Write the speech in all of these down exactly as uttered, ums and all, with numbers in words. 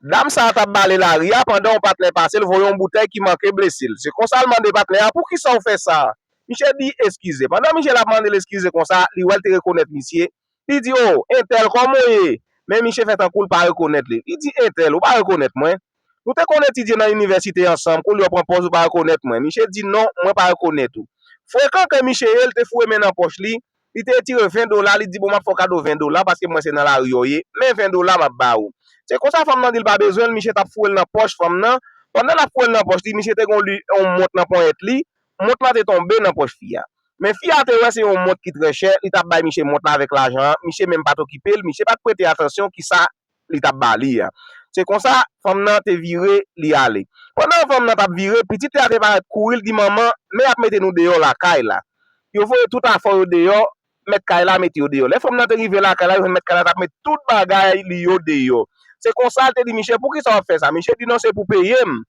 Dam sa a t ap bale lari a, pandan yon patnè pase, l voye yon boutèy ki manke blese l. Se konsa l mande patnè a, "Poukisa w fè sa?" Misye di, "Eskize." Pandan misye l ap mande l eskize konsa, li wè l te rekonèt misye. Li di, "O, entèl, kòman w ye?" Men misye fè tankou l pa rekonèt li. Li di, "Entèl, ou pa rekonèt mwen? Nou te konn etidye nan inivèsite ansanm, kounye a w pran pòz ou pa rekonèt mwen." Misye di, "Non, mwen pa rekonèt ou." Frekan ke misye ye, l te foure men nan pòch li, li te retire ven dola, li di, "Bon, m ap fè w kado ven dola, paske m wè se nan lari w ye, men ven dola m ap ba ou." Se konsa fanm nan di l pa bezwen l, misye t ap foure l nan pòch fanm nan. Pandan l ap foure l nan pòch li, misye te gen yon li-, yon mont nan ponyèt li, mont lan te tonbe nan pòch fi a. Men fi a te wè se yon mont ki trè chè, li t ap bay misye mont la avèk lajan an, misye menm pa t okipe l, misye pa t prete atansyon kisa li t ap ba li a. Se konsa, fanm nan te vire, li ale. Pandan fanm nan t ap vire, pitit li a te parèt kouri, l di, "Manman, men y ap mete nou deyò lakay la." Yo voye tout afè yo deyò, mèt kay la mete yo deyò. Lè fanm nan te rive lakay la, yo jwenn mèt kay la t ap met tout bagay li yo deyò. Se konsa, l te di, "Misye, poukisa w ap fè sa?" Misye di, "Non, se pou peye m.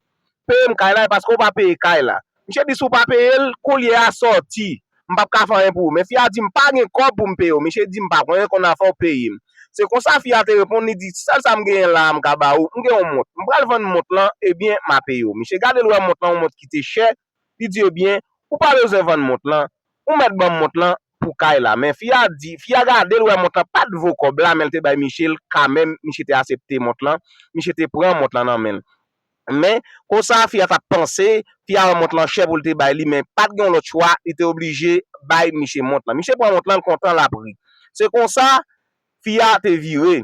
Peye m kay la, e paske w pa peye kay la." Misye di, "Si w pa peye l, koulye a sòti. M p ap ka fè anyen pou ou." Men fi a di, "M pa gen kòb pou m peye w." Misye di, "M pa konn, konn afè w, peye m." Se konsa fi a te reponn, li di, "Sèl sa m genyen la a, m ka ba ou, m gen yon mont. M pral vann mont lan, ebyen, m a peye w." Misye gade l wè mont lan, yon mont ki te chè, li di, "Ebyen, ou pa bezwen vann mont lan, ou mèt ban m mont lan pou kay la." Men fi a di, fi a gade l wè mont lan pa t vo kòb la, men l te bay misye l kanmenm, misye te aksepte mont lan, misye te pran mont lan nan men l. Men, konsa, fi a t ap panse, fi a wè mont lan chè pou l te bay li, men pa t gen yon lòt chwa, li te oblije bay misye mont lan. Misye pran mont lan, l kontan, l ap ri. Se konsa, fi a te vire.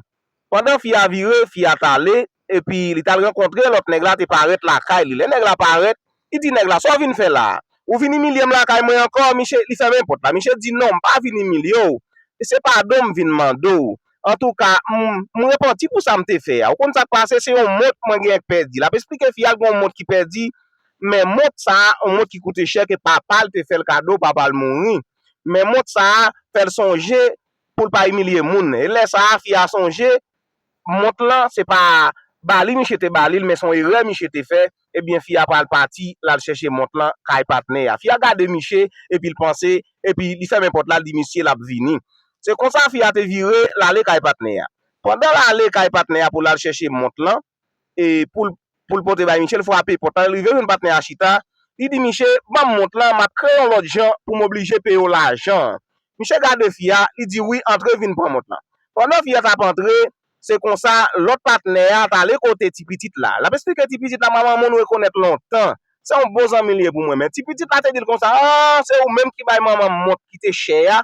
Pandan fi a vire, fi a t ale, epi li t al rankontre lòt nèg la te parèt lakay li. Lè nèg la parèt, li di nèg la, "Sa w vin fè la a? Ou vin imilye m lakay mwen ankò?" Misye, li fèmen pòt la. Misye di, "Non, m pa vin imilye w. Se padon m vin mande w. Antouka, m, m repanti pou sa m te fè a. Ou konn sa k pase, se yon mont mwen genyen k pèdi." L ap esplike fi a l gen yon mont ki pèdi, men mont sa a, yon mont ki koute chè ke papa l te fè l kado, papa l mouri. Men mont sa a fè l sonje pou l pa imilye moun. E lè sa a, fi a sonje, mont lan, se pa ba li misye te ba li l, men se yon erè misye te fè. Ebyen, fi a pral pati, l al chèche mont lan kay patnè a. Fi a gade misye, epi l panse, epi li fèmen pòt la, l di misye l ap vini. Se konsa fi a te vire, l ale kay patnè a. Pandan l ale kay patnè a pou l al chèche mont lan, e pou l, pou l pote bay misye, l frape pòt la, l rive jwenn patnè a chita, li di misye, "Ban m mont lan, m ap kreye yon lòt jan pou m oblije peye w lajan an." Misye gade fi a, li di, "Wi, antre vin pran mont lan." Pandan fi a t ap antre, se konsa lòt patnè a t ale kote ti pitit la. L ap esplike ti pitit la, "Manman, moun ou rekonèt lontan. Se yon bon zanmi l ye pou mwen." Men ti pitit la te di l konsa, "Ah, se ou menm ki bay manman m mont ki te chè a."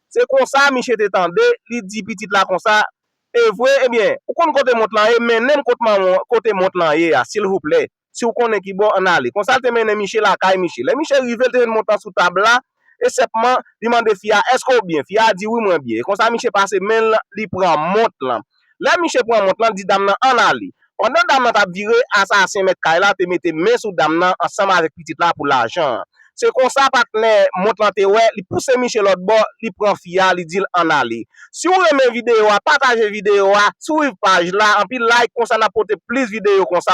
Se konsa misye te tande, li di pitit la konsa, "E vre, ebyen, ou konn kote mont lan ye, mennen m kot manman, kote mont lan ye a, silvouplè. Si w konnen ki bò, ann ale." Konsa l te mennen misye lakay misye. Lè misye rive, l te jwenn mont lan sou tab la, e senpman, li mande fi a, "Èske w byen?" Fi a di, "Wi, mwen byen." E konsa, misye pase men l, li pran mont lan. Lè misye pran mont lan, di dam nan, "Ann ale." Pandan dam nan t ap vire, asasen mèt kay la te mete men sou dam nan ansanm avèk pitit la pou lajan an. Se konsa patnè mont lan te wè, li pouse misye lòt bò, li pran fi a, li di l, "Ann ale." Si w renmen videyo a, pataje videyo a, swiv paj la, anpi like, konsa n ap pote plis videyo konsa